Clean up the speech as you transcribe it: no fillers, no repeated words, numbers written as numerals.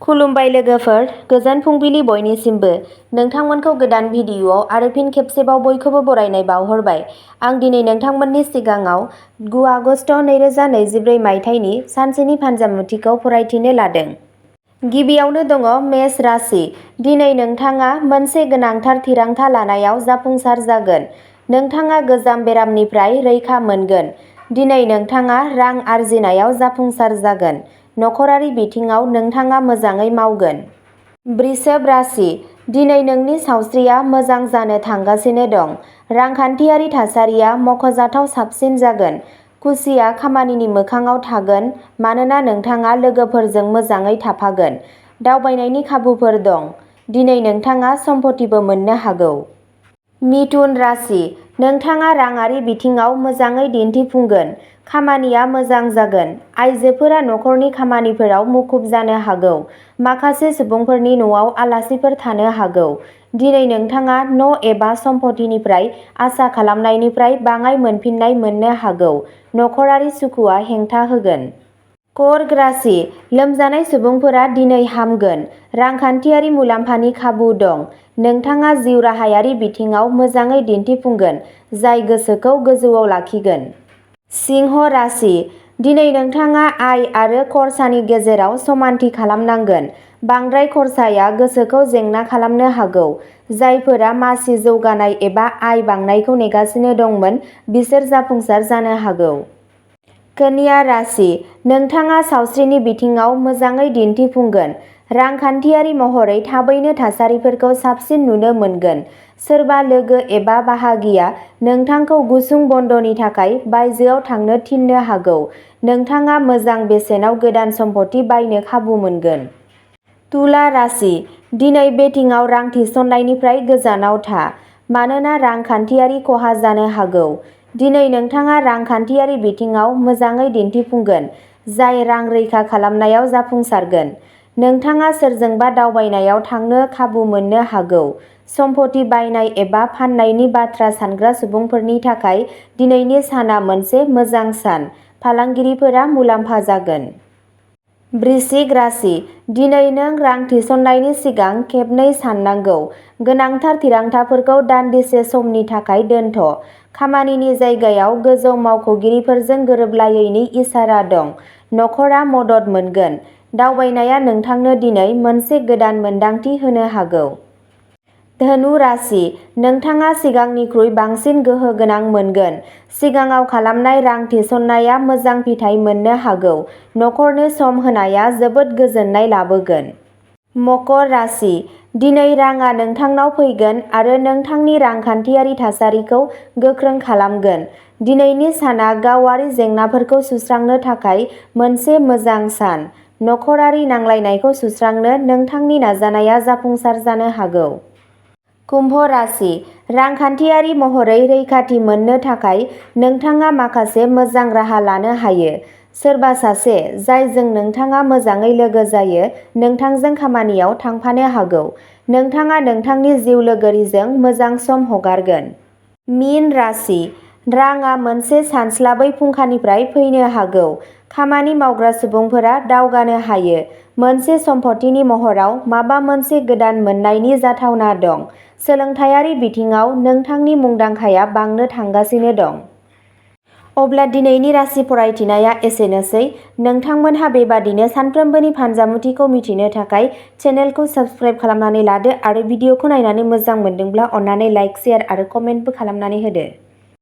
खुलुमबाय लोगोफोर, गोजोन फुंबिलि बयनिसिमबो। नोंथांमोनखौ गोदान भिडिअ'आव आरो फिन खेबसेबाव बयखौबो बरायनाय बावहरबाय। आं दिनै नोंथांमोननि सिगाङाव 9 आगस्ट 2023 मायथाइनि सानसेनि फानजामुथिखौ फरायथिनो लादों। गिबियावनो दङ मेष राशि। दिनै नोंथाङा मोनसे गोनांथार थिरांथा लानायाव जाफुंसार जागोन। नोंथाङा गोजाम बेरामनिफ्राय रैखा मोनगोन। दिनै नोंथाङा रां आर्जिनायाव जाफुंसार जागोन। नखरारि बिथिङाव नोंथाङा मोजाङै मावगोन। वृषभ राशि। दिनै नोंनि सावस्रिया मोजां जानो थांगासिनो दं। रांखान्थियारि थासारिया मख'जाथाव साबसिन जागोन। खुसिया खामानिनि मोखाङाव थागोन मानोना नोंथाङा लोगोफोरजों मोजाङै थाफागोन। दावबायनायनि खाबुफोर दं। दिनै नोंथाङा सम्पथिबो मोननो हागौ। मिथुन राशि। नोंथाङा राङारि बिथिङाव मोजाङै दिन्थिफुंगोन। खामानिया मोजां जागोन। आइजोफोरा नखरनि खामानिफोराव मुखुब जानो हागौ। माखासे सुबुंफोरनि न'आव आलासिफोर थानो हागौ। दिनै नोंथाङा न' एबा सम्पथिनिफ्राय आसा खालामनायनिफ्राय बाङाइ मोनफिन्नाय मोननो हागौ। नखरारि सुखुआ हेंथा होगोन। कर्क राशि। लोमजानाय सुबुंफोरा दिनै हामगोन। रांखान्थियारि मुलाम्फानि खाबु दं। नोंथाङा जिउराहायारि बिथिङाव मोजाङै दिन्थिफुंगोन, जाय गोसोखौ गोजौआव लाखिगोन। सिंह राशि। दिनै नोंथाङा आय आरो खरसानि गेजेराव समानथि खालामनांगोन। बांद्राय खरसाया गोसोखौ जेंना खालामनो हागौ। जायफोरा मासि जौगानाय एबा आय बांनायखौ नेगासिनो दंमोन बिसोर जाफुंसार जानो हागौ। कन्या राशि। नोंथाङा सावस्रिनि बिथिङाव मोजाङै दिन्थिफुंगोन। रांखान्थियारि महरै थाबैनो थासारिफोरखौ साबसिन नुनो मोनगोन। सोरबा लोगो एबा बाहागिया नोंथांखौ गुसुं बन्दनि थाखाय बायजोआव थांनो थिननो हागौ। नोंथाङा मोजां बेसेनाव गोदान सम्पथि बायनो खाबु मोनगोन। तुला राशि। दिनै बेटिंआव रां थिसननायनिफ्राय गोजानाव था, मानोना रांखान्थियारि खहा जानो हागौ। दिनै नोंथाङा रांखान्थियारि बिथिङाव मोजाङै दिन्थिफुंगोन, जाय रां रैखा खालामनायाव जाफुंसारगोन। नोंथाङा सोरजोंबा दावबायनायाव थांनो खाबु मोननो हागौ। सम्पथि बायनाय एबा फान्नायनि बाथ्रा सानग्रा सुबुंफोरनि थाखाय दिनैनि साना मोनसे मोजां सान। फालांगिरिफोरा मुलाम्फा जागोन। वृश्चिक राशि। दिनै नों रां थिसननायनि सिगां खेबनै साननांगौ। गोनांथार थिरांथाफोरखौ दान्दिसे समनि थाखाय दोनथ'। खामानिनि जायगायाव गोजौ मावख'गिरिफोरजों गोरोबलायैनि इसारा दं। नखरा मदद मोनगोन। दावबायनाया नोंथांनो दिनै मोनसे गोदान मोनदांथि होनो हागौ। धनु राशि। नोंथाङा सिगांनिख्रुइ बांसिन गोहो गोनां मोनगोन। सिगाङाव खालामनाय रां थिसननाया मोजां फिथाय मोननो हागौ। नखरनो सम होनाया जोबोद गोजोननाय लाबोगोन। मकर राशि। दिनै रांआ नोंथांनाव फैगोन आरो नोंथांनि रांखान्थियारि थासारिखौ गोख्रों खालामगोन। दिनैनि साना गावारि जेंनाफोरखौ सुस्रांनो थाखाय मोनसे मोजां सान। नखरारि नांलायनायखौ सुस्रांनो नोंथांनि नाजानाया जाफुंसार जानो हागौ। कुम्भ राशि। रांखान्थियारि महरै रैखाथि मोननो थाखाय नोंथाङा माखासे मोजां राहा लानो हायो। सोरबा सासे, जायजों नोंथाङा मोजाङै लोगो जायो, नोंथांजों खामानियाव थांफानो हागौ। नोंथाङा नोंथांनि जिउ लोगोरिजों मोजां सम हगारगोन। मीन राशि। रांआ मोनसे सानस्लाबै फुंखानिफ्राय फैनो हागौ। खामानि मावग्रा सुबुंफोरा दावगानो हायो। मोनसे सम्पथिनि महराव माबा मोनसे गोदान मोन्नायनि जाथावना दं। सोलोंथायारि बिथिङाव नोंथांनि मुंदांखाया बांनो थांगासिनो दं। अब्ला दिनैनि राशि फरायथिनाया एसेनोसै। नोंथांमोनहा बेबादिनो सानफ्रोमबोनि फानजामुथिखौ मिथिनो थाखाय चेनेलखौ साबस्क्राइब खालामनानै लादो आरो भिडिअखौ नायनानै मोजां मोनदोंब्ला अन्नानै लाइक, शेयार आरो कमेन्टबो खालामनानै होदो।